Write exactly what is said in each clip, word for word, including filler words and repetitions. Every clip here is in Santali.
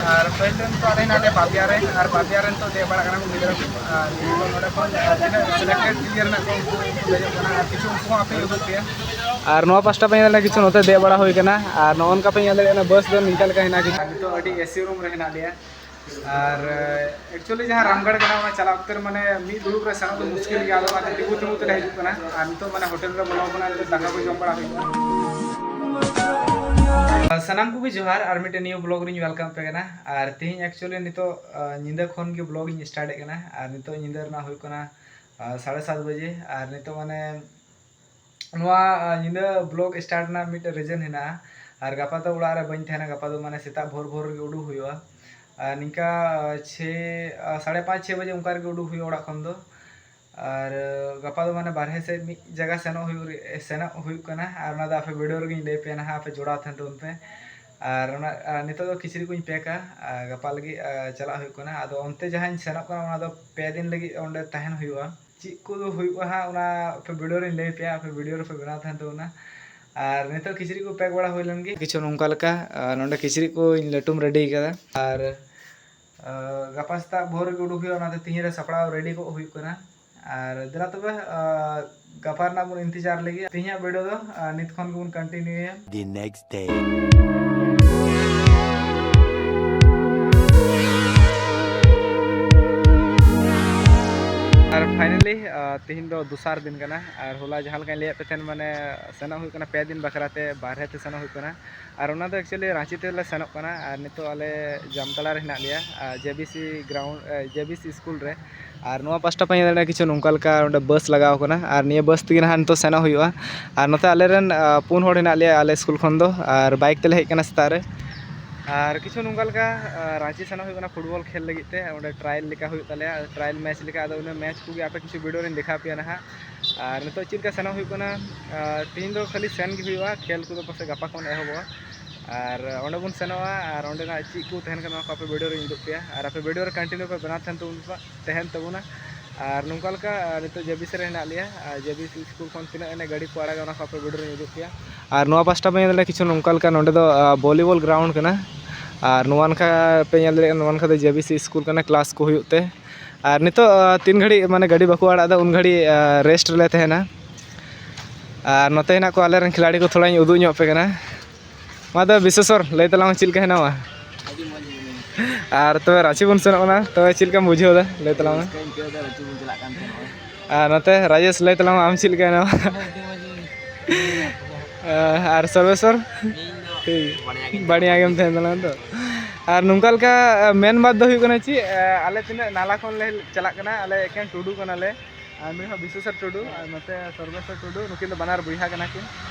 ᱟᱨ ᱯᱟᱹᱦᱤᱞ ᱨᱮᱱ ᱛᱚ ᱟᱞᱮ ᱦᱮᱱᱟᱜ ᱞᱮᱭᱟ ᱯᱟᱵᱤᱭᱟ ᱨᱮ, ᱟᱨ ᱯᱟᱵᱤᱭᱟ ᱨᱮᱱ ᱛᱚ ᱫᱮᱡ ᱵᱟᱲᱟᱜ ᱠᱟᱱᱟ ᱠᱚ ᱜᱤᱫᱽᱨᱟᱹ ᱠᱚ᱾ ᱟᱨ ᱱᱤᱛᱚᱜ ᱱᱚᱰᱮ ᱠᱷᱚᱱ ᱟᱨ ᱛᱤᱱᱟᱹᱜ ᱥᱤᱞᱮᱠᱴᱮᱰ ᱯᱞᱮᱭᱟᱨ ᱦᱮᱱᱟᱜ ᱠᱚᱣᱟ ᱩᱱᱠᱩ ᱠᱚ ᱫᱮᱡᱚᱜ ᱠᱟᱱᱟ, ᱟᱨ ᱠᱤᱪᱷᱩ ᱩᱱᱠᱩ ᱦᱚᱸ ᱟᱯᱮ ᱩᱫᱩᱜ ᱯᱮᱭᱟ᱾ ᱟᱨ ᱱᱚᱣᱟ ᱯᱟᱥᱴᱟ ᱯᱮ ᱧᱮᱞ ᱫᱟᱲᱮᱭᱟᱜᱼᱟ ᱠᱤᱪᱷᱩ ᱱᱚᱛᱮ ᱫᱮᱡ ᱵᱟᱲᱟ ᱦᱩᱭ ᱠᱟᱱᱟ, ᱟᱨ ᱱᱚᱜᱼᱚ ᱱᱚᱝᱠᱟ ᱯᱮ ᱧᱮᱞ ᱫᱟᱲᱮᱭᱟᱜ ᱠᱟᱱᱟ ᱵᱟᱥ ᱫᱚ ᱱᱤᱝᱠᱟ ᱞᱮᱠᱟ ᱦᱮᱱᱟᱜᱼᱟ᱾ ᱟᱨ ᱱᱤᱛᱚᱜ ᱟᱹᱰᱤ ᱮᱥᱤ ᱨᱩᱢ ᱨᱮ ᱦᱮᱱᱟᱜ ᱞᱮᱭᱟ᱾ ᱟᱨ ᱮᱠᱪᱩᱭᱮᱞᱤ ᱡᱟᱦᱟᱸ ᱨᱟᱢᱜᱟᱲ ᱠᱟᱱᱟ ᱚᱱᱟ ᱪᱟᱞᱟᱣ ᱚᱠᱛᱮ ᱨᱮ ᱢᱟᱱᱮ ᱢᱤᱫ ᱫᱩᱲᱩᱵ ᱨᱮ ᱥᱮᱱᱚᱜ ᱫᱚ ᱢᱩᱥᱠᱤᱞ ᱜᱮᱭᱟ, ᱟᱫᱚ ᱚᱱᱟᱛᱮ ᱛᱤᱸᱜᱩ ᱛᱤᱸᱜᱩ ᱛᱮᱞᱮ ᱦᱤᱡᱩᱜ ᱠᱟᱱᱟ᱾ ᱟᱨ ᱱᱤᱛᱚᱜ ᱢᱟᱱᱮ ᱦᱳᱴᱮᱞ ᱨᱮ ᱵᱚᱞᱚ ᱠᱟᱱᱟ, ᱱᱤᱛᱚᱜ ᱫᱟᱠᱟ ᱠᱚ ᱡᱚᱢ ᱵᱟᱲᱟ ᱦᱩᱭᱩᱜ ᱠᱟᱱᱟ᱾ ᱥᱟᱱᱟᱢ ᱠᱚᱜᱮ ᱡᱚᱦᱟᱨ, ᱟᱨ ᱢᱤᱫᱴᱮᱱ ᱱᱤᱭᱩ ᱵᱞᱚᱜ ᱨᱤᱧ ᱣᱮᱞᱠᱟᱢ ᱯᱮ ᱠᱟᱱᱟ᱾ ᱟᱨ ᱛᱮᱦᱮᱧ ᱮᱠᱪᱩᱭᱮᱞᱤ ᱱᱤᱛᱚᱜ ᱧᱤᱫᱟᱹ ᱠᱷᱚᱱ ᱜᱮ ᱵᱞᱚᱜ ᱤᱧ ᱥᱴᱟᱨᱴ ᱮᱫ ᱠᱟᱱᱟ᱾ ᱟᱨ ᱱᱤᱛᱚᱜ ᱧᱤᱫᱟᱹ ᱨᱮᱱᱟᱜ ᱦᱩᱭᱩᱜ ᱠᱟᱱᱟ ᱥᱟᱲᱮ ᱥᱟᱛ ᱵᱟᱡᱮ᱾ ᱟᱨ ᱱᱤᱛᱚᱜ ᱢᱟᱱᱮ ᱱᱚᱣᱟ ᱧᱤᱫᱟᱹ ᱵᱞᱚᱜ ᱥᱴᱟᱨᱴ ᱨᱮᱱᱟᱜ ᱢᱤᱫᱴᱮᱱ ᱨᱤᱡᱮᱱ ᱦᱮᱱᱟᱜᱼᱟ᱾ ᱟᱨ ᱜᱟᱯᱟ ᱫᱚ ᱚᱲᱟᱜ ᱨᱮ ᱵᱟᱹᱧ ᱛᱟᱦᱮᱱᱟ, ᱜᱟᱯᱟ ᱫᱚ ᱢᱟᱱᱮ ᱥᱮᱛᱟᱜ ᱵᱷᱳᱨ ᱵᱷᱳᱨ ᱨᱮᱜᱮ ᱩᱰᱩᱠ ᱦᱩᱭᱩᱜᱼᱟ᱾ ᱟᱨ ᱱᱤᱝᱠᱟ ᱪᱷᱮ ᱥᱟᱲᱮ ᱯᱟᱸᱪ ᱪᱷᱮ ᱵᱟᱡᱮ ᱚᱱᱠᱟ ᱨᱮᱜᱮ ᱩᱰᱩᱠ ᱦᱩᱭᱩᱜᱼᱟ ᱚᱲᱟᱜ ᱠᱷᱚᱱ ᱫᱚ᱾ ᱟᱨ ᱜᱟᱯᱟ ᱫᱚ ᱢᱟᱱᱮ ᱵᱟᱨᱦᱮ ᱥᱮᱫ ᱢᱤᱫ ᱡᱟᱭᱜᱟ ᱥᱮᱱᱚᱜ ᱦᱩᱭᱩᱜ ᱨᱮ- ᱥᱮᱱᱚᱜ ᱦᱩᱭᱩᱜ ᱠᱟᱱᱟ᱾ ᱟᱨ ᱚᱱᱟ ᱫᱚ ᱟᱯᱮ ᱵᱷᱤᱰᱤᱭᱳ ᱨᱮᱜᱮᱧ ᱞᱟᱹᱭ ᱯᱮᱭᱟ ᱱᱟᱦᱟᱜ, ᱟᱯᱮ ᱡᱚᱲᱟᱣ ᱛᱟᱦᱮᱱ ᱛᱟᱵᱚᱱ ᱯᱮ᱾ ᱟᱨ ᱚᱱᱟ ᱟᱨ ᱱᱤᱛᱚᱜ ᱫᱚ ᱠᱤᱪᱨᱤᱡ ᱠᱚᱧ ᱯᱮᱠᱟ, ᱟᱨ ᱜᱟᱯᱟ ᱞᱟᱹᱜᱤᱫ ᱟᱨ ᱪᱟᱞᱟᱜ ᱦᱩᱭᱩᱜ ᱠᱟᱱᱟ᱾ ᱟᱫᱚ ᱚᱱᱛᱮ ᱡᱟᱦᱟᱸᱧ ᱥᱮᱱᱚᱜ ᱠᱟᱱᱟ ᱚᱱᱟ ᱫᱚ ᱯᱮ ᱫᱤᱱ ᱞᱟᱹᱜᱤᱫ ᱚᱸᱰᱮ ᱛᱟᱦᱮᱱ ᱦᱩᱭᱩᱜᱼᱟ᱾ ᱪᱮᱫ ᱠᱚ ᱦᱩᱭᱩᱜᱼᱟ ᱦᱟᱸᱜ ᱚᱱᱟ ᱟᱯᱮ ᱵᱷᱤᱰᱤᱭᱳ ᱨᱮᱧ ᱞᱟᱹᱭ ᱯᱮᱭᱟ, ᱟᱯᱮ ᱵᱷᱤᱰᱤᱭᱳ ᱨᱮᱯᱮ ᱵᱮᱱᱟᱣ ᱛᱟᱦᱮᱱ ᱛᱟᱵᱚᱱᱟ᱾ ᱟᱨ ᱱᱤᱛᱚᱜ ᱠᱤᱪᱨᱤᱡ ᱠᱚ ᱯᱮᱠ ᱵᱟᱲᱟ ᱦᱩᱭ ᱞᱮᱱ ᱜᱮ ᱠᱤᱪᱷᱩ ᱱᱚᱝᱠᱟ ᱞᱮᱠᱟ᱾ ᱟᱨ ᱱᱚᱰᱮ ᱠᱤᱪᱨᱤᱡ ᱠᱚᱧ ᱞᱟᱹᱴᱩᱢ ᱨᱮᱰᱤ ᱠᱟᱫᱟ᱾ ᱟᱨ ᱟᱨ ᱜᱟᱯᱟ ᱥᱮᱛᱟᱜ ᱵᱷᱳᱨ ᱨᱮᱜᱮ ᱩᱰᱩᱠ ᱦᱩᱭᱩᱜᱼᱟ, ᱚᱱᱟᱛᱮ ᱛᱤᱦᱤᱧ ᱨᱮ ᱥᱟᱯᱲᱟᱣ ᱨᱮᱰᱤ ᱠᱚᱜ ᱦᱩᱭᱩᱜ ᱠᱟᱱᱟ᱾ ᱟᱨ ᱫᱮᱞᱟ ᱛᱚᱵᱮ, ᱟᱨ ᱜᱟᱯᱟ ᱨᱮᱱᱟᱜ ᱵᱚᱱ ᱤᱱᱛᱮᱡᱟᱨ ᱞᱮᱜᱮ᱾ ᱛᱮᱦᱮᱧᱟᱜ ᱵᱷᱤᱰᱤᱭᱳ ᱫᱚ, ᱟᱨ ᱱᱤᱛ ᱠᱷᱚᱱ ᱜᱮᱵᱚᱱ ᱠᱚᱱᱴᱤᱱᱤᱭᱩᱭᱟ᱾ The next day. R finally, ᱟᱨ ᱛᱮᱦᱮᱧ ᱫᱚ ᱫᱚᱥᱟᱨ ᱫᱤᱱ ᱠᱟᱱᱟ᱾ ᱟᱨ ᱦᱚᱞᱟ ᱡᱟᱦᱟᱸ ᱞᱮᱠᱟᱧ ᱞᱟᱹᱭᱟᱫ ᱯᱮ ᱛᱟᱦᱮᱱ, ᱢᱟᱱᱮ ᱥᱮᱱᱚᱜ ᱦᱩᱭᱩᱜ ᱠᱟᱱᱟ ᱯᱮ ᱫᱤᱱ ᱵᱟᱠᱷᱨᱟ ᱛᱮ, ᱵᱟᱨᱦᱮ ᱛᱮ ᱥᱮᱱᱚᱜ ᱦᱩᱭᱩᱜ ᱠᱟᱱᱟ᱾ ᱟᱨ ᱚᱱᱟ ᱫᱚ actually ᱨᱟᱸᱪᱤ ᱛᱮᱞᱮ ᱥᱮᱱᱚᱜ ᱠᱟᱱᱟ᱾ ᱟᱨ ᱱᱤᱛᱚᱜ ᱟᱞᱮ ᱡᱟᱢᱛᱟᱲᱟ ᱨᱮ ᱦᱮᱱᱟᱜ ᱞᱮᱭᱟ, ᱟᱨ JBC ground, ᱮ, JBC ᱥᱠᱩᱞ ᱨᱮ᱾ ᱟᱨ ᱱᱚᱣᱟ ᱯᱟᱥᱴᱟ ᱯᱮ ᱧᱮᱞ ᱫᱟᱲᱮᱭᱟᱜᱼᱟ, ᱠᱤᱪᱷᱩ ᱱᱚᱝᱠᱟ ᱞᱮᱠᱟ ᱚᱸᱰᱮ ᱵᱟᱥ ᱞᱟᱜᱟᱣ ᱠᱟᱱᱟ᱾ ᱟᱨ ᱱᱤᱭᱟᱹ ᱵᱟᱥ ᱛᱮᱜᱮ ᱱᱟᱦᱟᱜ ᱱᱤᱛᱚᱜ ᱥᱮᱱᱚᱜ ᱦᱩᱭᱩᱜᱼᱟ᱾ ᱟᱨ ᱱᱚᱛᱮ ᱟᱞᱮᱨᱮᱱ, ᱟ, ᱯᱩᱱ ᱦᱚᱲ ᱦᱮᱱᱟᱜ ᱞᱮᱭᱟ ᱟᱞᱮ ᱥᱠᱩᱞ ᱠᱷᱚᱱ ᱫᱚ, ᱟᱨ ᱵᱟᱭᱤᱠ ᱛᱮᱞᱮ ᱦᱮᱡ ᱠᱟᱱᱟ ᱥᱮᱛᱟᱜ ᱨᱮ᱾ ᱟᱨ ᱠᱤᱪᱷᱩ ᱱᱚᱝᱠᱟ ᱞᱮᱠᱟ, ᱟ, ᱨᱟᱸᱪᱤ ᱥᱮᱱᱚᱜ ᱦᱩᱭᱩᱜ ᱠᱟᱱᱟ ᱯᱷᱩᱴᱵᱚᱞ ᱠᱷᱮᱞ ᱞᱟᱹᱜᱤᱫ ᱛᱮ᱾ ᱚᱸᱰᱮ ᱴᱨᱟᱭᱮᱞ ᱞᱮᱠᱟ ᱦᱩᱭᱩᱜ ᱛᱟᱞᱮᱭᱟ, ᱴᱨᱟᱭᱮᱞ ᱢᱮᱪ ᱞᱮᱠᱟ᱾ ᱟᱫᱚ ᱤᱱᱟᱹ ᱢᱮᱪ ᱠᱚᱜᱮ ᱟᱯᱮ ᱠᱤᱪᱷᱩ ᱵᱷᱤᱰᱤᱭᱳ ᱨᱤᱧ ᱫᱮᱠᱷᱟᱣ ᱯᱮᱭᱟ ᱱᱟᱦᱟᱜ᱾ ᱟᱨ ᱱᱤᱛᱚᱜ ᱪᱮᱫ ᱞᱮᱠᱟ ᱥᱮᱱᱚᱜ ᱦᱩᱭᱩᱜ ᱠᱟᱱᱟ, ᱟᱨ ᱛᱮᱦᱮᱧ ᱫᱚ ᱠᱷᱟᱹᱞᱤ ᱥᱮᱱ ᱜᱮ ᱦᱩᱭᱩᱜᱼᱟ, ᱠᱷᱮᱞ ᱠᱚᱫᱚ ᱯᱟᱥᱮᱡ ᱜᱟᱯᱟ ᱠᱷᱚᱱ ᱮᱦᱚᱵᱚᱜᱼᱟ᱾ ᱟᱨ ᱚᱸᱰᱮ ᱵᱚᱱ ᱥᱮᱱᱚᱜᱼᱟ, ᱟᱨ ᱚᱸᱰᱮᱱᱟᱜ ᱪᱮᱫ ᱠᱚ ᱛᱟᱦᱮᱱ ᱠᱟᱱᱟ ᱚᱱᱟ ᱠᱚ ᱟᱯᱮ ᱵᱷᱤᱰᱤᱭᱳ ᱨᱮᱧ ᱩᱫᱩᱜ ᱯᱮᱭᱟ, ᱟᱨ ᱟᱯᱮ ᱵᱷᱤᱰᱤᱭᱳ ᱨᱮ ᱠᱚᱱᱴᱤᱱᱤᱭᱩ ᱯᱮ ᱵᱮᱱᱟᱣ ᱛᱟᱦᱮᱱ ᱛᱟᱵᱚᱱ ᱯᱮ, ᱛᱟᱦᱮᱱ ᱛᱟᱵᱚᱱᱟ᱾ ᱟᱨ ᱱᱚᱝᱠᱟ ᱞᱮᱠᱟ, ᱟᱨ ᱱᱤᱛᱚᱜ JBC ᱨᱮ ᱦᱮᱱᱟᱜ ᱞᱮᱭᱟ, ᱟᱨ JBC ᱥᱠᱩᱞ ᱠᱷᱚᱱ ᱛᱤᱱᱟᱹᱜ ᱮᱱᱮᱡ ᱜᱟᱹᱰᱤ ᱠᱚ ᱟᱲᱟᱜᱟ ᱚᱱᱟ ᱠᱚ ᱟᱯᱮ ᱵᱷᱤᱰᱤᱭᱳ ᱨᱮᱧ ᱩᱫᱩᱜ ᱯᱮᱭᱟ᱾ ᱟᱨ ᱱᱚᱣᱟ ᱯᱟᱥᱴᱟ ᱯᱮ ᱧᱮᱞ ᱫᱟᱲᱮᱭᱟᱜᱼᱟ ᱠᱤᱪᱷᱩ ᱱᱚᱝᱠᱟ ᱞᱮᱠᱟ, ᱱᱚᱸᱰᱮ ᱫᱚ, ᱟ, ᱵᱷᱚᱞᱤᱵᱚᱞ ᱜᱨᱟᱣᱩᱱᱰ ᱠᱟᱱᱟ᱾ ᱟᱨ ᱱᱚᱣᱟ ᱱᱟᱠᱷᱟ ᱯᱮ ᱧᱮᱞ ᱫᱟᱲᱮᱭᱟᱜ ᱠᱟᱱᱟ, ᱱᱚᱣᱟ ᱱᱟᱠᱷᱟ ᱫᱚ ᱡᱮ ᱵᱤ ᱥᱤ ᱥᱠᱩᱞ ᱠᱟᱱᱟ, ᱠᱞᱟᱥ ᱠᱚ ᱦᱩᱭᱩᱜ ᱛᱮ᱾ ᱟᱨ ᱱᱤᱛᱚᱜ, ᱟ, ᱛᱤᱱ ᱜᱷᱟᱹᱲᱤᱡ ᱢᱟᱱᱮ ᱜᱟᱹᱰᱤ ᱵᱟᱠᱚ ᱟᱲᱟᱜ ᱮᱫᱟ, ᱩᱱ ᱜᱷᱟᱹᱲᱤᱡ, ᱟ, ᱨᱮᱥᱴ ᱨᱮᱞᱮ ᱛᱟᱦᱮᱱᱟ᱾ ᱟᱨ ᱱᱚᱛᱮ ᱦᱮᱱᱟᱜ ᱠᱚᱣᱟ ᱟᱞᱮ ᱨᱮᱱ ᱠᱷᱤᱞᱟᱲᱤ ᱠᱚ, ᱛᱷᱚᱲᱟᱧ ᱩᱫᱩᱜ ᱧᱚᱜ ᱟᱯᱮ ᱠᱟᱱᱟ᱾ ᱢᱟ ᱛᱚᱵᱮ ᱵᱤᱥᱥᱮᱥᱚᱨ, ᱞᱟᱹᱭ ᱛᱟᱞᱟᱝ ᱢᱮ ᱪᱮᱫ ᱞᱮᱠᱟ ᱦᱮᱱᱟᱢᱟ? ᱟᱹᱰᱤ ᱢᱚᱡᱽ ᱜᱮ ᱢᱤᱱᱟᱹᱧᱟ᱾ ᱟᱨ ᱛᱚᱵᱮ ᱨᱟᱸᱪᱤ ᱵᱚᱱ ᱥᱮᱱᱚᱜ ᱠᱟᱱᱟ, ᱛᱚᱵᱮ ᱪᱮᱫ ᱞᱮᱠᱟᱢ ᱵᱩᱡᱷᱟᱹᱣ ᱮᱫᱟ? ᱞᱟᱹᱭ ᱛᱟᱞᱟᱝ ᱢᱮ᱾ ᱨᱟᱹᱥᱠᱟᱹᱧ ᱟᱹᱭᱠᱟᱹᱣ ᱮᱫᱟ, ᱨᱟᱹᱪᱤ ᱵᱚᱱ ᱪᱟᱞᱟᱜ ᱠᱟᱱ ᱛᱟᱦᱮᱸ ᱱᱚᱜᱼᱚᱭ᱾ ᱟᱨ ᱱᱚᱛᱮ ᱨᱟᱡᱮᱥ, ᱞᱟᱹᱭ ᱛᱟᱞᱟᱝ ᱢᱮ, ᱟᱢ ᱪᱮᱫ ᱞᱮᱠᱟ ᱦᱮᱱᱟᱢᱟ? ᱟᱹᱰᱤ ᱢᱚᱡᱽ ᱜᱮ᱾ ᱟᱨ ᱥᱚᱨᱵᱮᱥᱚᱨ? ᱤᱧ ᱫᱚ ᱴᱷᱤᱠ᱾ ᱵᱟᱱᱭᱟ ᱜᱮ᱾ ᱵᱟᱱᱭᱟ ᱜᱮᱢ ᱛᱟᱦᱮᱱ ᱛᱟᱞᱟᱝᱟ ᱛᱚ᱾ ᱟᱨ ᱱᱚᱝᱠᱟ ᱞᱮᱠᱟ, ᱟ, ᱢᱮᱱ ᱵᱟᱛ ᱫᱚ ᱦᱩᱭᱩᱜ ᱠᱟᱱᱟ ᱪᱮᱫ, ᱟ, ᱟᱞᱮ ᱛᱤᱱᱟᱹᱜ ᱱᱟᱞᱟ ᱠᱷᱚᱱ ᱞᱮ ᱪᱟᱞᱟᱜ ᱠᱟᱱᱟ, ᱟᱞᱮ ᱮᱠᱮᱱ ᱴᱩᱰᱩ ᱠᱟᱱᱟᱞᱮ᱾ ᱟᱨ ᱱᱩᱭ ᱦᱚᱸ ᱵᱤᱥᱥᱮᱥᱚᱨ ᱴᱩᱰᱩ, ᱟᱨ ᱱᱚᱛᱮ ᱥᱚᱨᱵᱮᱥᱚᱨ ᱴᱩᱰᱩ, ᱱᱩᱠᱤᱱ ᱫᱚ ᱵᱟᱱᱟᱨ ᱵᱚᱭᱦᱟ ᱠᱟᱱᱟ ᱠᱤᱱ᱾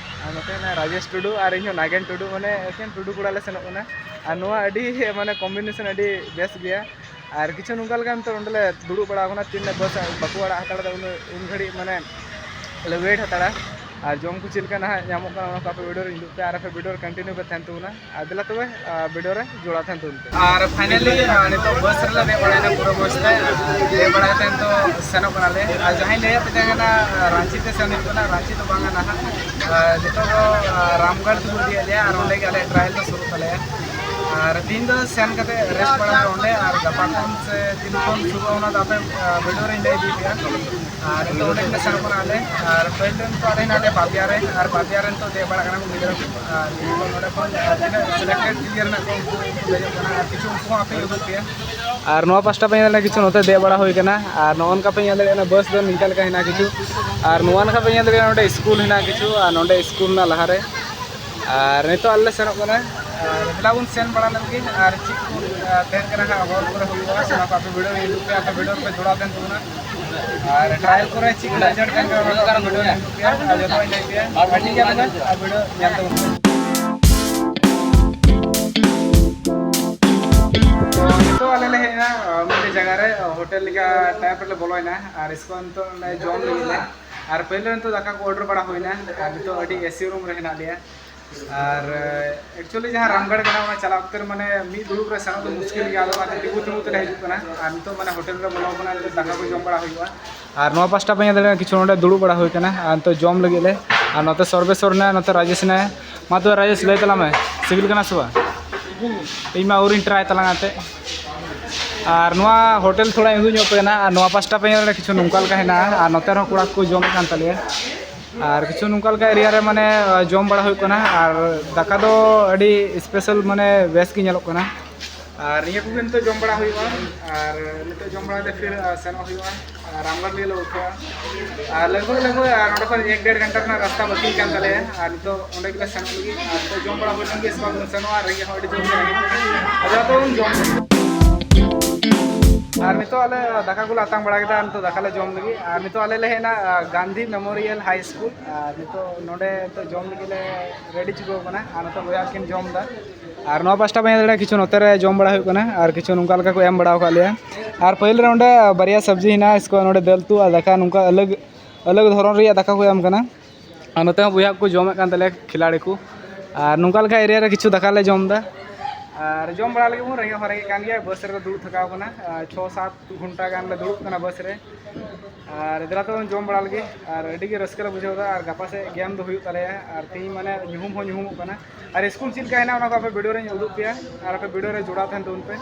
ᱟᱨ ᱱᱚᱛᱮ ᱦᱮᱱᱟᱭ ᱨᱟᱡᱮᱥ ᱴᱩᱰᱩ ᱟᱨ ᱤᱧ ᱦᱚᱸ ᱱᱟᱜᱮᱱ ᱴᱩᱰᱩ, ᱢᱟᱱᱮ ᱮᱠᱮᱱ ᱴᱩᱰᱩ ᱠᱚᱲᱟ ᱞᱮ ᱥᱮᱱᱚᱜ ᱠᱟᱱᱟ᱾ ᱟᱨ ᱱᱚᱣᱟ ᱟᱹᱰᱤ, ᱢᱟᱱᱮ, ᱠᱚᱢᱵᱤᱱᱮᱥᱚᱱ ᱟᱹᱰᱤ ᱵᱮᱥ ᱜᱮᱭᱟ᱾ ᱟᱨ ᱠᱤᱪᱷᱩ ᱱᱚᱝᱠᱟ ᱞᱮᱠᱟ ᱱᱤᱛᱚᱜ ᱚᱸᱰᱮ ᱞᱮ ᱫᱩᱲᱩᱵ ᱵᱟᱲᱟ ᱟᱠᱟᱱᱟ, ᱛᱤᱱᱟᱹᱜ ᱵᱟᱥ ᱵᱟᱠᱚ ᱟᱲᱟᱜ ᱦᱟᱛᱟᱲ ᱮᱫᱟ, ᱩᱱᱟᱹᱜ, ᱩᱱ ᱜᱷᱟᱹᱲᱤᱡ, ᱢᱟᱱᱮ, ᱞᱮ ᱣᱮᱴ ᱦᱟᱛᱟᱲᱟ᱾ ᱟᱨ ᱡᱚᱢ ᱠᱚ ᱪᱮᱫ ᱞᱮᱠᱟ ᱱᱟᱦᱟᱜ ᱧᱟᱢᱚᱜ ᱠᱟᱱᱟ, ᱚᱱᱟ ᱠᱚ ᱟᱯᱮ ᱵᱷᱤᱰᱤᱭᱳ ᱨᱮ ᱩᱫᱩᱜ ᱯᱮ ᱟᱨ ᱟᱯᱮ ᱵᱷᱤᱰᱤᱭᱳ ᱨᱮ ᱠᱚᱱᱴᱤᱱᱤᱭᱩ ᱯᱮ ᱛᱟᱦᱮᱱ ᱛᱟᱵᱚᱱᱟ᱾ ᱟᱨ ᱫᱮᱞᱟ ᱛᱚᱵᱮ, ᱟ, ᱵᱷᱤᱰᱤᱭᱳ ᱨᱮ ᱡᱚᱲᱟᱣ ᱛᱟᱦᱮᱱ ᱛᱟᱵᱚᱱ ᱯᱮ᱾ ᱟᱨ finally, ᱟ, ᱱᱤᱛᱚᱜ ᱵᱟᱥ ᱨᱮᱞᱮ ᱫᱮᱡ ᱵᱟᱲᱟᱭᱮᱱᱟ ᱯᱩᱨᱟᱹ ᱢᱚᱡᱽ ᱛᱮ᱾ ᱫᱮᱡ ᱵᱟᱲᱟ ᱠᱟᱛᱮ ᱱᱤᱛᱚᱜ ᱥᱮᱱᱚᱜ ᱠᱟᱱᱟᱞᱮ᱾ ᱟᱨ ᱡᱟᱦᱟᱸᱧ ᱞᱟᱹᱭᱟᱫ ᱯᱮ ᱛᱟᱦᱮᱸ ᱠᱟᱱᱟ, ᱨᱟᱸᱪᱤ ᱛᱮ ᱥᱮᱱ ᱦᱩᱭᱩᱜ ᱠᱟᱱᱟ, ᱨᱟᱸᱪᱤ ᱫᱚ ᱵᱟᱝᱟ ᱱᱟᱦᱟᱜ᱾ ᱟᱨ ᱱᱤᱛᱚᱜ ᱫᱚ, ᱟ, ᱨᱟᱢᱜᱚᱲ ᱛᱮᱠᱚ ᱤᱫᱤᱭᱮᱫ ᱞᱮᱭᱟ ᱟᱨ ᱚᱸᱰᱮ ᱜᱮ ᱟᱞᱮᱭᱟᱜ ᱴᱨᱟᱭᱮᱞ ᱫᱚ ᱥᱩᱨᱩᱜ ᱛᱟᱞᱮᱭᱟ᱾ ᱟᱨ ᱛᱤᱦᱤᱧ ᱫᱚ ᱥᱮᱱ ᱠᱟᱛᱮ ᱨᱮᱥᱴ ᱵᱟᱲᱟ ᱦᱩᱭᱩᱜᱼᱟ ᱚᱸᱰᱮ, ᱟᱨ ᱜᱟᱯᱟ ᱠᱷᱚᱱ ᱥᱮ ᱛᱤᱱ ᱠᱷᱚᱱ ᱥᱩᱨᱩᱜᱼᱟ ᱚᱱᱟ ᱫᱚ ᱟᱯᱮ, ᱟ, ᱵᱷᱤᱰᱤᱭᱳ ᱨᱮᱧ ᱞᱟᱹᱭ ᱤᱫᱤ ᱯᱮᱭᱟ᱾ ᱟᱨ ᱱᱤᱛᱚᱜ ᱚᱸᱰᱮ ᱠᱷᱚᱱ ᱥᱮᱱᱚᱜ ᱠᱟᱱᱟ ᱟᱞᱮ᱾ ᱟᱨ ᱯᱟᱹᱦᱤᱞ ᱨᱮ ᱱᱤᱛᱚᱜ ᱟᱞᱮ ᱦᱮᱱᱟᱜ ᱞᱮᱭᱟ ᱯᱟᱵᱤᱭᱟ ᱨᱮ, ᱟᱨ ᱯᱟᱵᱤᱭᱟ ᱨᱮ ᱱᱤᱛᱚᱜ ᱫᱮᱡ ᱵᱟᱲᱟᱜ ᱠᱟᱱᱟ ᱠᱚ ᱜᱤᱫᱽᱨᱟᱹ ᱠᱚ᱾ ᱟᱨ ᱱᱚᱰᱮ ᱠᱷᱚᱱ ᱛᱤᱱᱟᱹᱜ ᱥᱤᱞᱮᱠᱴᱮᱰ ᱯᱞᱮᱭᱟᱨ ᱦᱮᱱᱟᱜ ᱠᱚᱣᱟ ᱩᱱᱠᱩ ᱠᱚ ᱫᱮᱡᱚᱜ ᱠᱟᱱᱟ, ᱟᱨ ᱠᱤᱪᱷᱩ ᱩᱱᱠᱩ ᱦᱚᱸ ᱟᱯᱮ ᱩᱫᱩᱜ ᱯᱮᱭᱟ᱾ ᱟᱨ ᱱᱚᱣᱟ ᱯᱟᱥᱴᱟ ᱯᱮ ᱧᱮᱞ ᱫᱟᱲᱮᱭᱟᱜᱼᱟ, ᱠᱤᱪᱷᱩ ᱱᱚᱛᱮ ᱫᱮᱡ ᱵᱟᱲᱟ ᱦᱩᱭ ᱠᱟᱱᱟ᱾ ᱟᱨ ᱱᱚᱜᱼᱚ ᱱᱚᱝᱠᱟ ᱯᱮ ᱧᱮᱞ ᱫᱟᱲᱮᱭᱟᱜ ᱠᱟᱱᱟ, ᱵᱟᱥ ᱫᱚ ᱱᱤᱝᱠᱟ ᱞᱮᱠᱟ ᱦᱮᱱᱟᱜᱼᱟ ᱠᱤᱪᱷᱩ᱾ ᱟᱨ ᱱᱚᱣᱟ ᱱᱟᱠᱷᱟ ᱯᱮ ᱧᱮᱞ ᱫᱟᱲᱮᱭᱟᱜᱼᱟ, ᱱᱚᱰᱮ ᱥᱠᱩᱞ ᱦᱮᱱᱟᱜᱼᱟ ᱠᱤᱪᱷᱩ, ᱟᱨ ᱱᱚᱰᱮ ᱥᱠᱩᱞ ᱦᱮᱱᱟᱜᱼᱟ ᱞᱟᱦᱟᱨᱮ᱾ ᱟᱨ ᱱᱤᱛᱚᱜ ᱟᱞᱮ ᱞᱮ ᱥᱮᱱᱚᱜ ᱠᱟᱱᱟ᱾ ᱟᱨ ᱫᱮᱞᱟ ᱵᱚᱱ ᱥᱮᱱ ᱵᱟᱲᱟ ᱞᱮᱱ ᱜᱮ, ᱟᱨ ᱪᱮᱫ ᱠᱚ, ᱟᱨ ᱛᱟᱦᱮᱱ ᱠᱟᱱᱟ ᱦᱟᱸᱜ ᱦᱚᱨ ᱠᱚᱨᱮ ᱦᱩᱭᱩᱜᱼᱟ, ᱚᱱᱟ ᱠᱚ ᱟᱯᱮ ᱵᱷᱤᱰᱤᱭᱳ ᱨᱮ ᱩᱫᱩᱜ ᱯᱮ, ᱟᱯᱮ ᱵᱷᱤᱰᱤᱭᱳ ᱨᱮᱯᱮ ᱡᱚᱲᱟᱣ ᱛᱟᱦᱮᱱ ᱛᱟᱵᱚᱱᱟ᱾ ᱟᱨ ᱴᱨᱟᱭᱮᱞ ᱠᱚᱨᱮ ᱪᱮᱫ ᱠᱚ ᱨᱮᱡᱟᱞᱴ ᱠᱟᱱ ᱜᱮᱭᱟ, ᱚᱱᱟ ᱠᱚ ᱵᱷᱤᱰᱤᱭᱳ ᱧᱮᱞ ᱯᱮᱭᱟ᱾ ᱟᱨ ᱡᱚᱛᱚ ᱤᱧ ᱞᱟᱹᱭ ᱯᱮᱭᱟ᱾ ᱟᱨ ᱴᱷᱤᱠ ᱜᱮᱭᱟ ᱛᱚᱵᱮ, ᱟᱨ ᱵᱷᱤᱰᱤᱭᱳ ᱧᱮᱞ ᱛᱟᱵᱚᱱ ᱯᱮ᱾ ᱛᱚ, ᱱᱤᱛᱚᱜ ᱟᱞᱮ ᱞᱮ ᱦᱮᱡ ᱮᱱᱟ, ᱟᱨ ᱢᱤᱫᱴᱮᱡ ᱡᱟᱭᱜᱟ ᱨᱮ, ᱟᱨ ᱦᱳᱴᱮᱞ ᱞᱮᱠᱟ ᱴᱟᱭᱤᱯ ᱨᱮᱞᱮ ᱵᱚᱞᱚᱭᱮᱱᱟ᱾ ᱟᱨ ᱤᱥᱠᱚ ᱱᱤᱛᱚᱜ ᱞᱮ ᱡᱚᱢ ᱞᱟᱹᱜᱤᱫ ᱞᱮ᱾ ᱟᱨ ᱯᱳᱭᱞᱳ ᱱᱤᱛᱚᱜ ᱫᱟᱠᱟ ᱠᱚ ᱚᱰᱟᱨ ᱵᱟᱲᱟ ᱦᱩᱭᱱᱟ᱾ ᱟᱨ ᱱᱤᱛᱚᱜ ᱟᱹᱰᱤ ᱮ ᱥᱤ ᱨᱩᱢ ᱨᱮ ᱦᱮᱱᱟᱜ ᱞᱮᱭᱟ᱾ ᱟᱨ, ᱮ, actually ᱡᱟᱦᱟᱸ ᱨᱟᱢᱜᱟᱲ ᱠᱟᱱᱟ, ᱚᱱᱟ ᱪᱟᱞᱟᱣ ᱚᱠᱛᱮ ᱨᱮ ᱢᱟᱱᱮ ᱢᱤᱫ ᱫᱩᱲᱩᱵ ᱨᱮ ᱥᱮᱱᱚᱜ ᱫᱚ ᱢᱩᱥᱠᱤᱞ ᱜᱮᱭᱟ, ᱟᱫᱚ ᱚᱱᱟᱛᱮ ᱛᱤᱸᱜᱩ ᱛᱤᱸᱜᱩ ᱛᱮᱞᱮ ᱦᱤᱡᱩᱜ ᱠᱟᱱᱟ᱾ ᱟᱨ ᱱᱤᱛᱚᱜ ᱢᱟᱱᱮ ᱦᱳᱴᱮᱞ ᱨᱮ ᱵᱚᱞᱚ ᱟᱠᱟᱱᱟ, ᱱᱤᱛᱚᱜ ᱫᱟᱠᱟ ᱠᱚ ᱡᱚᱢ ᱵᱟᱲᱟ ᱦᱩᱭᱩᱜᱼᱟ᱾ ᱟᱨ ᱱᱚᱣᱟ ᱯᱟᱥᱴᱟ ᱯᱮ ᱧᱮᱞ ᱫᱟᱲᱮᱭᱟᱜᱼᱟ, ᱠᱤᱪᱷᱩ ᱱᱚᱰᱮ ᱫᱩᱲᱩᱵ ᱵᱟᱲᱟ ᱦᱩᱭ ᱠᱟᱱᱟ᱾ ᱟᱨ ᱱᱤᱛᱚᱜ ᱡᱚᱢ ᱞᱟᱹᱜᱤᱫ ᱞᱮ, ᱟᱨ ᱱᱚᱛᱮ ᱥᱚᱨᱵᱮᱥᱚᱨ ᱦᱮᱱᱟᱭᱟ, ᱱᱚᱛᱮ ᱨᱟᱡᱮᱥ ᱦᱮᱱᱟᱭᱟ᱾ ᱢᱟ ᱛᱚᱵᱮ ᱨᱟᱡᱮᱥ, ᱞᱟᱹᱭ ᱛᱟᱞᱟᱝ ᱢᱮ, ᱥᱤᱵᱤᱞ ᱠᱟᱱᱟ ᱥᱮ ᱵᱟᱝ? ᱤᱧ ᱢᱟ ᱟᱹᱣᱨᱤᱧ ᱴᱨᱟᱭ ᱛᱟᱞᱟᱝᱟ ᱮᱱᱛᱮᱫ᱾ ᱟᱨ ᱱᱚᱣᱟ ᱦᱳᱴᱮᱞ ᱛᱷᱚᱲᱟᱧ ᱩᱫᱩᱜ ᱧᱚᱜ ᱯᱮ ᱠᱟᱱᱟ᱾ ᱟᱨ ᱱᱚᱣᱟ ᱯᱟᱥᱴᱟ ᱯᱮ ᱧᱮᱞ ᱫᱟᱲᱮᱭᱟᱜᱼᱟ, ᱠᱤᱪᱷᱩ ᱱᱚᱝᱠᱟ ᱞᱮᱠᱟ ᱦᱮᱱᱟᱜᱼᱟ᱾ ᱟᱨ ᱱᱚᱛᱮ ᱨᱮᱦᱚᱸ ᱠᱚᱲᱟ ᱠᱚ ᱡᱚᱢᱮᱫ ᱠᱟᱱ ᱛᱟᱞᱮᱭᱟ᱾ ᱟᱨ ᱠᱤᱪᱷᱩ ᱱᱚᱝᱠᱟ ᱞᱮᱠᱟ ᱮᱨᱤᱭᱟ ᱨᱮ ᱢᱟᱱᱮ ᱡᱚᱢ ᱵᱟᱲᱟ ᱦᱩᱭᱩᱜ ᱠᱟᱱᱟ᱾ ᱟᱨ ᱫᱟᱠᱟ ᱫᱚ ᱟᱹᱰᱤ ᱥᱯᱮᱥᱟᱞ, ᱢᱟᱱᱮ ᱵᱮᱥ ᱜᱮ ᱧᱮᱞᱚᱜ ᱠᱟᱱᱟ᱾ ᱟᱨ ᱱᱤᱭᱟᱹ ᱠᱚᱜᱮ ᱱᱤᱛᱚᱜ ᱡᱚᱢ ᱵᱟᱲᱟ ᱦᱩᱭᱩᱜᱼᱟ᱾ ᱟᱨ ᱱᱤᱛᱚᱜ ᱡᱚᱢ ᱵᱟᱲᱟ ᱠᱟᱛᱮ ᱯᱷᱤᱨ, ᱟᱨ ᱥᱮᱱᱚᱜ ᱦᱩᱭᱩᱜᱼᱟ᱾ ᱟᱨ ᱨᱟᱢᱜᱚᱲ ᱞᱟᱹᱜᱤᱫ ᱞᱮ ᱩᱴᱷᱟᱹᱜᱼᱟ᱾ ᱟᱨ ᱞᱟᱜᱽ ᱵᱷᱟᱜᱽ, ᱞᱟᱜᱽ ᱵᱷᱟᱜᱽ, ᱟᱨ ᱱᱚᱸᱰᱮ ᱠᱷᱚᱱ ᱮᱠ ᱰᱮᱲ ᱜᱷᱚᱱᱴᱟ ᱨᱮᱱᱟᱜ ᱨᱟᱥᱛᱟ ᱵᱟᱹᱠᱤ ᱠᱟᱱ ᱛᱟᱞᱮᱭᱟ᱾ ᱟᱨ ᱱᱤᱛᱚᱜ ᱚᱸᱰᱮ ᱜᱮᱞᱮ ᱥᱮᱱᱚᱜ ᱞᱟᱹᱜᱤᱫ᱾ ᱟᱨ ᱱᱤᱛᱚᱜ ᱡᱚᱢ ᱵᱟᱲᱟ ᱦᱩᱭ ᱞᱮᱱ ᱜᱮ, ᱥᱮ ᱵᱟᱵᱚᱱ ᱥᱮᱱᱚᱜᱼᱟ, ᱨᱮᱸᱜᱮᱡ ᱦᱚᱸ ᱟᱹᱰᱤ ᱡᱳᱨ ᱜᱮ ᱨᱮᱸᱜᱮᱡ ᱠᱟᱱᱟ᱾ ᱟᱫᱚ ᱟᱫᱚ ᱵᱚᱱ ᱡᱚᱢ ᱞᱟᱹᱜᱤᱫ᱾ ᱟᱨ ᱱᱤᱛᱚᱜ ᱟᱞᱮ ᱫᱟᱠᱟ ᱠᱚᱞᱮ ᱟᱛᱟᱝ ᱵᱟᱲᱟ ᱠᱮᱫᱟ᱾ ᱟᱨ ᱱᱤᱛᱚᱜ ᱫᱟᱠᱟ ᱞᱮ ᱡᱚᱢ ᱞᱟᱹᱜᱤᱫ᱾ ᱟᱨ ᱱᱤᱛᱚᱜ ᱟᱞᱮ ᱞᱮ ᱦᱮᱡ ᱮᱱᱟ, ᱟ, ᱜᱟᱱᱫᱷᱤ ᱢᱮᱢᱳᱨᱤᱭᱟᱞ ᱦᱟᱭ ᱥᱠᱩᱞ᱾ ᱟᱨ ᱱᱤᱛᱚᱜ ᱱᱚᱸᱰᱮ ᱱᱤᱛᱚᱜ ᱡᱚᱢ ᱞᱟᱹᱜᱤᱫ ᱞᱮ ᱨᱮᱰᱤ ᱪᱩᱠᱟᱹᱣ ᱠᱟᱱᱟ᱾ ᱟᱨ ᱱᱤᱛᱚᱜ ᱵᱚᱭᱦᱟ ᱠᱤᱱ ᱡᱚᱢ ᱮᱫᱟ᱾ ᱟᱨ ᱱᱚᱣᱟ ᱯᱟᱥᱴᱟ ᱵᱮᱱ ᱧᱮᱞ ᱫᱟᱲᱮᱭᱟᱜᱼᱟ, ᱠᱤᱪᱷᱩ ᱱᱚᱛᱮ ᱨᱮ ᱡᱚᱢ ᱵᱟᱲᱟ ᱦᱩᱭᱩᱜ ᱠᱟᱱᱟ᱾ ᱟᱨ ᱠᱤᱪᱷᱩ ᱱᱚᱝᱠᱟ ᱞᱮᱠᱟ ᱠᱚ ᱮᱢ ᱵᱟᱲᱟ ᱟᱠᱟᱫ ᱞᱮᱭᱟ᱾ ᱟᱨ ᱯᱟᱹᱦᱤᱞ ᱨᱮ ᱚᱸᱰᱮ ᱵᱟᱨᱭᱟ ᱥᱚᱵᱽᱡᱤ ᱦᱮᱱᱟᱜᱼᱟ, ᱤᱥᱠᱮ ᱵᱟᱫ ᱱᱚᱸᱰᱮ ᱫᱟᱹᱞ ᱩᱛᱩ ᱟᱨ ᱫᱟᱠᱟ, ᱱᱚᱝᱠᱟ ᱟᱞᱟᱜᱽ ᱟᱞᱟᱜᱽ ᱫᱷᱚᱨᱚᱱ ᱨᱮᱭᱟᱜ ᱫᱟᱠᱟ ᱠᱚ ᱮᱢ ᱠᱟᱱᱟ᱾ ᱟᱨ ᱱᱚᱛᱮ ᱦᱚᱸ ᱵᱚᱭᱦᱟ ᱠᱚ ᱡᱚᱢᱮᱫ ᱠᱟᱱ ᱛᱟᱞᱮᱭᱟ, ᱠᱷᱤᱞᱟᱲᱤ ᱠᱚ᱾ ᱟᱨ ᱱᱚᱝᱠᱟ ᱞᱮᱠᱟ ᱮᱨᱤᱭᱟ ᱨᱮ ᱠᱤᱪᱷᱩ ᱫᱟᱠᱟ ᱞᱮ ᱡᱚᱢ ᱮᱫᱟ᱾ ᱟᱨ ᱡᱚᱢ ᱵᱟᱲᱟ ᱞᱟᱹᱜᱤᱫ ᱵᱚᱱ ᱨᱮᱸᱜᱮᱡ ᱦᱚᱸ ᱨᱮᱸᱜᱮᱡ ᱠᱟᱱ ᱜᱮᱭᱟ᱾ ᱵᱟᱥ ᱨᱮᱞᱮ ᱫᱩᱲᱩᱵ ᱛᱷᱟᱠᱟᱣ ᱠᱟᱱᱟ᱾ ᱟᱨ ᱪᱷᱚ ᱥᱟᱛ ᱜᱷᱚᱱᱴᱟ ᱜᱟᱱ ᱞᱮ ᱫᱩᱲᱩᱵ ᱠᱟᱱᱟ ᱵᱟᱥ ᱨᱮ᱾ ᱟᱨ ᱫᱮᱞᱟ ᱛᱟᱵᱚᱱ ᱡᱚᱢ ᱵᱟᱲᱟ ᱞᱟᱹᱜᱤᱫ᱾ ᱟᱨ ᱟᱹᱰᱤ ᱜᱮ ᱨᱟᱹᱥᱠᱟᱹ ᱞᱮ ᱵᱩᱡᱷᱟᱹᱣ ᱮᱫᱟ᱾ ᱟᱨ ᱜᱟᱯᱟ ᱥᱮᱫ ᱜᱮᱢ ᱫᱚ ᱦᱩᱭᱩᱜ ᱛᱟᱞᱮᱭᱟ᱾ ᱟᱨ ᱛᱮᱦᱤᱧ ᱢᱟᱱᱮ ᱧᱩᱦᱩᱢ ᱦᱚᱸ ᱧᱩᱦᱩᱢᱚᱜ ᱠᱟᱱᱟ᱾ ᱟᱨ ᱥᱠᱩᱞ ᱪᱮᱫ ᱞᱮᱠᱟ ᱦᱮᱱᱟᱜᱼᱟ, ᱚᱱᱟ ᱠᱚ ᱟᱯᱮ ᱵᱷᱤᱰᱤᱭᱳ ᱨᱮᱧ ᱩᱫᱩᱜ ᱯᱮᱭᱟ᱾ ᱟᱨ ᱟᱯᱮ ᱵᱷᱤᱰᱤᱭᱳ ᱨᱮ ᱡᱚᱲᱟᱣ ᱛᱟᱦᱮᱱ ᱛᱟᱵᱚᱱ ᱯᱮ᱾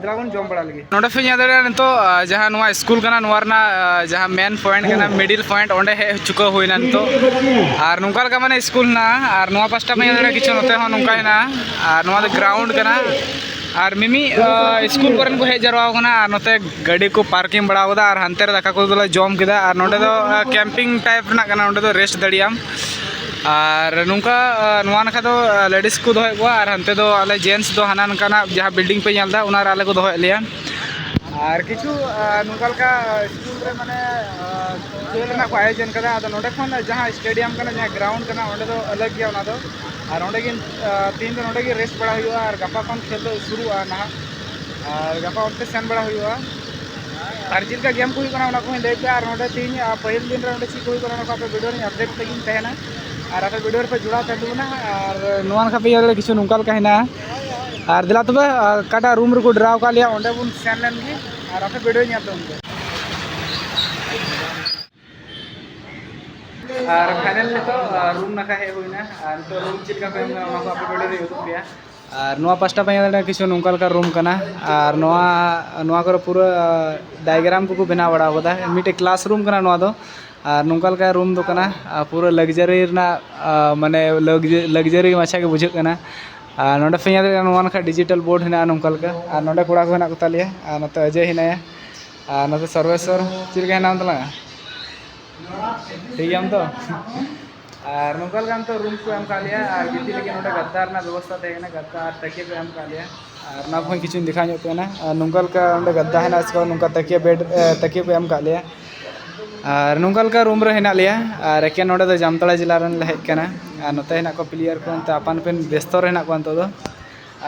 ᱫᱮᱞᱟ ᱵᱚᱱ ᱡᱚᱢ ᱵᱟᱲᱟ ᱞᱟᱹᱜᱤᱫ᱾ ᱱᱚᱰᱮ ᱯᱮ ᱧᱮᱞ ᱫᱟᱲᱮᱭᱟᱜᱼᱟ ᱱᱤᱛᱚᱜ, ᱟ, ᱡᱟᱦᱟᱸ ᱱᱚᱣᱟ ᱥᱠᱩᱞ ᱠᱟᱱᱟ, ᱱᱚᱣᱟ ᱨᱮᱱᱟᱜ, ᱟ, ᱡᱟᱦᱟᱸ ᱢᱮᱱ ᱯᱚᱭᱮᱱᱴ ᱠᱟᱱᱟ, ᱢᱤᱰᱤᱞ ᱯᱚᱭᱮᱱᱴ, ᱚᱸᱰᱮ ᱦᱮᱡ ᱪᱩᱠᱟᱹᱣ ᱦᱩᱭᱱᱟ ᱱᱤᱛᱚᱜ᱾ ᱟᱨ ᱱᱚᱝᱠᱟ ᱞᱮᱠᱟ ᱢᱟᱱᱮ ᱥᱠᱩᱞ ᱦᱮᱱᱟᱜᱼᱟ᱾ ᱟᱨ ᱱᱚᱣᱟ ᱯᱟᱥᱴᱟ ᱯᱮ ᱧᱮᱞ ᱫᱟᱲᱮᱭᱟᱜᱼᱟ, ᱠᱤᱪᱷᱩ ᱱᱚᱛᱮ ᱦᱚᱸ ᱱᱚᱝᱠᱟ ᱦᱮᱱᱟᱜᱼᱟ᱾ ᱟᱨ ᱱᱚᱣᱟ ᱫᱚ ᱜᱨᱟᱣᱩᱱᱰ ᱠᱟᱱᱟ᱾ ᱟᱨ ᱢᱤᱢᱤ, ᱟ, ᱥᱠᱩᱞ ᱠᱚᱨᱮᱱ ᱠᱚ ᱦᱮᱡ ᱡᱟᱨᱣᱟ ᱟᱠᱟᱱᱟ᱾ ᱟᱨ ᱱᱚᱛᱮ ᱜᱟᱹᱰᱤ ᱠᱚ ᱯᱟᱨᱠᱤᱝ ᱵᱟᱲᱟ ᱟᱠᱟᱫᱟ᱾ ᱟᱨ ᱦᱟᱱᱛᱮ ᱨᱮ ᱫᱟᱠᱟ ᱠᱚᱫᱚᱞᱮ ᱡᱚᱢ ᱠᱮᱫᱟ᱾ ᱟᱨ ᱱᱚᱸᱰᱮ ᱫᱚ, ᱟ, ᱠᱮᱢᱯᱤᱝ ᱴᱟᱭᱤᱯ ᱨᱮᱱᱟᱜ ᱠᱟᱱᱟ, ᱱᱚᱸᱰᱮ ᱫᱚ ᱨᱮᱥᱴ ᱫᱟᱲᱮᱭᱟᱜ ᱟᱢ᱾ ᱟᱨ ᱱᱚᱝᱠᱟ, ᱟ, ᱱᱚᱣᱟ ᱱᱟᱠᱷᱟ ᱫᱚ, ᱟ, ᱞᱮᱰᱤᱥ ᱠᱚ ᱫᱚᱦᱚᱭᱮᱫ ᱠᱚᱣᱟ᱾ ᱟᱨ ᱦᱟᱱᱛᱮ ᱫᱚ ᱟᱞᱮ ᱡᱮᱱᱴᱥ ᱫᱚ ᱦᱟᱱᱟ ᱱᱚᱝᱠᱟᱱᱟᱜ ᱡᱟᱦᱟᱸ ᱵᱤᱞᱰᱤᱝ ᱯᱮ ᱧᱮᱞ ᱮᱫᱟ, ᱚᱱᱟ ᱨᱮ ᱟᱞᱮ ᱠᱚ ᱫᱚᱦᱚᱭᱮᱫ ᱞᱮᱭᱟ᱾ ᱟᱨ ᱠᱤᱪᱷᱩ, ᱟ, ᱱᱚᱝᱠᱟ ᱞᱮᱠᱟ ᱥᱠᱩᱞ ᱨᱮ ᱢᱟᱱᱮ, ᱟ, ᱠᱷᱮᱞ ᱨᱮᱱᱟᱜ ᱠᱚ ᱟᱭᱳᱡᱚᱱ ᱠᱟᱫᱟ᱾ ᱟᱫᱚ ᱱᱚᱸᱰᱮ ᱠᱷᱚᱱ ᱡᱟᱦᱟᱸ ᱥᱴᱮᱰᱤᱭᱟᱢ ᱠᱟᱱᱟ, ᱡᱟᱦᱟᱸ ᱜᱨᱟᱣᱩᱱᱰ ᱠᱟᱱᱟ, ᱚᱸᱰᱮ ᱫᱚ ᱟᱞᱟᱜᱽ ᱜᱮᱭᱟ ᱚᱱᱟ ᱫᱚ᱾ ᱟᱨ ᱚᱸᱰᱮ ᱜᱮ, ᱟ, ᱛᱮᱦᱮᱧ ᱫᱚ ᱱᱚᱸᱰᱮ ᱜᱮ ᱨᱮᱥᱴ ᱵᱟᱲᱟ ᱦᱩᱭᱩᱜᱼᱟ᱾ ᱟᱨ ᱜᱟᱯᱟ ᱠᱷᱚᱱ ᱠᱷᱮᱞ ᱫᱚ ᱥᱩᱨᱩᱜᱼᱟ ᱱᱟᱦᱟᱜ᱾ ᱟᱨ ᱜᱟᱯᱟ ᱚᱱᱛᱮ ᱥᱮᱱ ᱵᱟᱲᱟ ᱦᱩᱭᱩᱜᱼᱟ᱾ ᱟᱨ ᱪᱮᱫ ᱞᱮᱠᱟ ᱜᱮᱢ ᱠᱚ ᱦᱩᱭᱩᱜ ᱠᱟᱱᱟ, ᱚᱱᱟ ᱠᱚᱦᱚᱸᱧ ᱞᱟᱹᱭ ᱯᱮᱭᱟ᱾ ᱟᱨ ᱱᱚᱸᱰᱮ ᱛᱮᱦᱮᱧ, ᱟ, ᱯᱟᱹᱦᱤᱞ ᱫᱤᱱ ᱨᱮ ᱱᱚᱸᱰᱮ ᱪᱮᱫ ᱠᱚ ᱦᱩᱭᱩᱜ ᱠᱟᱱᱟ, ᱚᱱᱟ ᱠᱚ ᱟᱯᱮ ᱵᱷᱤᱰᱤᱭᱳ ᱨᱤᱧ ᱟᱯᱰᱮᱴ ᱞᱟᱹᱜᱤᱫ ᱤᱧ ᱛᱟᱦᱮᱱᱟ᱾ ᱟᱨ ᱟᱯᱮ ᱵᱷᱤᱰᱤᱭᱳ ᱨᱮᱯᱮ ᱡᱚᱲᱟᱣ ᱛᱟᱦᱮᱱ ᱛᱟᱵᱚᱱᱟ᱾ ᱟᱨ ᱱᱚᱣᱟ ᱱᱟᱠᱷᱟ ᱯᱮ ᱧᱮᱞ ᱫᱟᱲᱮᱭᱟᱜᱼᱟ, ᱠᱤᱪᱷᱩ ᱱᱚᱝᱠᱟ ᱞᱮᱠᱟ ᱦᱮᱱᱟᱜᱼᱟ᱾ ᱟᱨ ᱫᱮᱞᱟ ᱛᱚᱵᱮ, ᱟ, ᱚᱠᱟᱴᱟᱜ ᱨᱩᱢ ᱨᱮᱠᱚ ᱰᱮᱨᱟᱣ ᱟᱠᱟᱫ ᱞᱮᱭᱟ, ᱚᱸᱰᱮ ᱵᱚᱱ ᱥᱮᱱ ᱞᱮᱱ ᱜᱮ᱾ ᱟᱨ ᱟᱯᱮ ᱵᱷᱤᱰᱤᱭᱳ ᱧᱮᱞ ᱛᱟᱵᱚᱱ ᱯᱮ᱾ ᱟᱨ ᱯᱷᱟᱭᱱᱟᱞ ᱱᱤᱛᱚᱜ, ᱟ, ᱨᱩᱢ ᱱᱟᱠᱷᱟ ᱦᱮᱡ ᱦᱩᱭᱱᱟ᱾ ᱟᱨ ᱱᱤᱛᱚᱜ ᱨᱩᱢ ᱪᱮᱫ ᱞᱮᱠᱟ ᱠᱚ ᱮᱢ ᱠᱟᱱᱟ, ᱚᱱᱟ ᱠᱚ ᱟᱯᱮ ᱵᱷᱤᱰᱤᱭᱳ ᱨᱮ ᱩᱫᱩᱜ ᱯᱮᱭᱟ᱾ ᱟᱨ ᱱᱚᱣᱟ ᱯᱟᱥᱴᱟ ᱯᱮ ᱧᱮᱞ ᱫᱟᱲᱮᱭᱟᱜᱼᱟ, ᱠᱤᱪᱷᱩ ᱱᱚᱝᱠᱟ ᱞᱮᱠᱟ ᱨᱩᱢ ᱠᱟᱱᱟ᱾ ᱟᱨ ᱱᱚᱣᱟ ᱱᱚᱣᱟ ᱠᱚᱨᱮ ᱯᱩᱨᱟᱹ ᱰᱟᱭᱜᱨᱟᱢ ᱠᱚᱠᱚ ᱵᱮᱱᱟᱣ ᱵᱟᱲᱟ ᱟᱠᱟᱫᱟ᱾ ᱢᱤᱫᱴᱮᱡ ᱠᱞᱟᱥ ᱨᱩᱢ ᱠᱟᱱᱟ ᱱᱚᱣᱟ ᱫᱚ᱾ ᱟᱨ ᱱᱚᱝᱠᱟ ᱞᱮᱠᱟ ᱨᱩᱢ ᱫᱚ ᱠᱟᱱᱟ᱾ ᱟᱨ ᱯᱩᱨᱟᱹ ᱞᱟᱠᱡᱟᱨᱤ ᱨᱮᱱᱟᱜ, ᱟᱨ ᱢᱟᱱᱮ ᱞᱟᱠᱡᱟᱨᱤ ᱢᱟᱪᱷᱟ ᱜᱮ ᱵᱩᱡᱷᱟᱹᱜ ᱠᱟᱱᱟ᱾ ᱟᱨ ᱱᱚᱰᱮ ᱯᱮ ᱧᱮᱞ ᱫᱟᱲᱮᱭᱟᱜᱼᱟ, ᱱᱚᱣᱟ ᱱᱟᱠᱷᱟ ᱰᱤᱡᱤᱴᱟᱞ ᱵᱳᱨᱰ ᱦᱮᱱᱟᱜᱼᱟ ᱱᱚᱝᱠᱟ ᱞᱮᱠᱟ᱾ ᱟᱨ ᱱᱚᱰᱮ ᱠᱚᱲᱟ ᱠᱚ ᱦᱮᱱᱟᱜ ᱠᱚ ᱛᱟᱞᱮᱭᱟ᱾ ᱟᱨ ᱱᱚᱛᱮ ᱚᱡᱚᱭ ᱦᱮᱱᱟᱭᱟ᱾ ᱟᱨ ᱱᱚᱛᱮ ᱥᱚᱨᱵᱮᱥᱥᱚᱨ, ᱪᱮᱫ ᱞᱮᱠᱟ ᱦᱮᱱᱟᱢ ᱛᱟᱞᱟᱝᱟ? ᱴᱷᱤᱠ ᱜᱮᱭᱟᱢ ᱛᱚ? ᱟᱨ ᱱᱚᱝᱠᱟ ᱞᱮᱠᱟ ᱱᱤᱛᱚᱜ ᱨᱩᱢ ᱠᱚ ᱮᱢ ᱠᱟᱜ ᱞᱮᱭᱟ᱾ ᱟᱨ ᱜᱤᱛᱤᱡ ᱞᱟᱹᱜᱤᱫ ᱱᱚᱰᱮ ᱜᱟᱫᱫᱟ ᱨᱮᱱᱟᱜ ᱵᱮᱵᱚᱥᱛᱷᱟ ᱛᱟᱦᱮᱸ ᱠᱟᱱᱟ, ᱜᱟᱫᱫᱟ ᱟᱨ ᱛᱟᱹᱠᱤᱭᱟᱹ ᱠᱚ ᱮᱢ ᱠᱟᱜ ᱞᱮᱭᱟ᱾ ᱟᱨ ᱚᱱᱟ ᱠᱚᱦᱚᱸ ᱠᱤᱪᱷᱩᱧ ᱫᱮᱠᱷᱟᱣ ᱧᱚᱜ ᱯᱮ ᱠᱟᱱᱟ᱾ ᱟᱨ ᱱᱚᱝᱠᱟ ᱞᱮᱠᱟ ᱚᱸᱰᱮ ᱜᱟᱫᱫᱟ ᱦᱮᱱᱟᱜᱼᱟ, ᱥᱮ ᱱᱚᱝᱠᱟ ᱛᱟᱹᱠᱤᱭᱟᱹ ᱵᱮᱰ, ᱮ, ᱛᱟᱹᱠᱤᱭᱟᱹ ᱠᱚ ᱮᱢ ᱠᱟᱜ ᱞᱮᱭᱟ᱾ ᱟᱨ ᱱᱚᱝᱠᱟ ᱞᱮᱠᱟ ᱨᱩᱢ ᱨᱮ ᱦᱮᱱᱟᱜ ᱞᱮᱭᱟ᱾ ᱟᱨ ᱮᱠᱮᱱ ᱱᱚᱰᱮ ᱫᱚ ᱡᱟᱢᱛᱟᱲᱟ ᱡᱮᱞᱟ ᱨᱮᱱ ᱞᱮ ᱦᱮᱡ ᱠᱟᱱᱟ᱾ ᱟᱨ ᱱᱚᱛᱮ ᱦᱮᱱᱟᱜ ᱠᱚᱣᱟ ᱯᱞᱮᱭᱟᱨ ᱠᱚ, ᱚᱱᱛᱮ ᱟᱯᱟᱱ ᱟᱹᱯᱤᱱ ᱵᱮᱥᱛᱚ ᱨᱮ ᱦᱮᱱᱟᱜ ᱠᱚᱣᱟ ᱱᱤᱛᱚᱜ ᱫᱚ᱾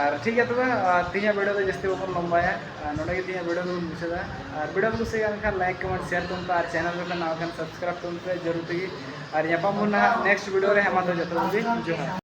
ᱟᱨ ᱴᱷᱤᱠ ᱜᱮᱭᱟ ᱛᱚᱵᱮ, ᱟᱨ ᱛᱮᱦᱮᱧᱟᱜ ᱵᱷᱤᱰᱤᱭᱳ ᱫᱚ ᱡᱟᱹᱥᱛᱤ ᱵᱟᱵᱚᱱ ᱞᱚᱢᱵᱟᱭᱟ᱾ ᱟᱨ ᱱᱚᱰᱮ ᱜᱮ ᱛᱮᱦᱮᱧᱟᱜ ᱵᱷᱤᱰᱤᱭᱳ ᱫᱚᱵᱚᱱ ᱢᱩᱪᱟᱹᱫᱟ᱾ ᱟᱨ ᱵᱷᱤᱰᱤᱭᱳ ᱠᱚ ᱠᱩᱥᱤᱭᱟᱜ ᱠᱷᱟᱱ ᱞᱟᱭᱤᱠ, ᱠᱚᱢᱮᱱᱴ, ᱥᱮᱭᱟᱨ ᱛᱟᱵᱚᱱ ᱯᱮ᱾ ᱟᱨ ᱪᱮᱱᱮᱞ ᱨᱮ ᱱᱟᱣᱟ ᱠᱷᱟᱱ ᱥᱟᱵᱥᱠᱨᱟᱭᱤᱵ ᱛᱟᱵᱚᱱ ᱯᱮ ᱡᱚᱨᱩᱨ ᱛᱮᱜᱮ᱾ ᱟᱨ ᱧᱟᱯᱟᱢ ᱵᱚᱱ ᱱᱟᱦᱟᱜ ᱱᱮᱠᱥᱴ ᱵᱷᱤᱰᱤᱭᱳ ᱨᱮ᱾ ᱦᱮᱸ ᱢᱟ ᱛᱚᱵᱮ ᱡᱚᱛᱚ ᱠᱚᱜᱮ ᱡᱚᱦᱟᱨ᱾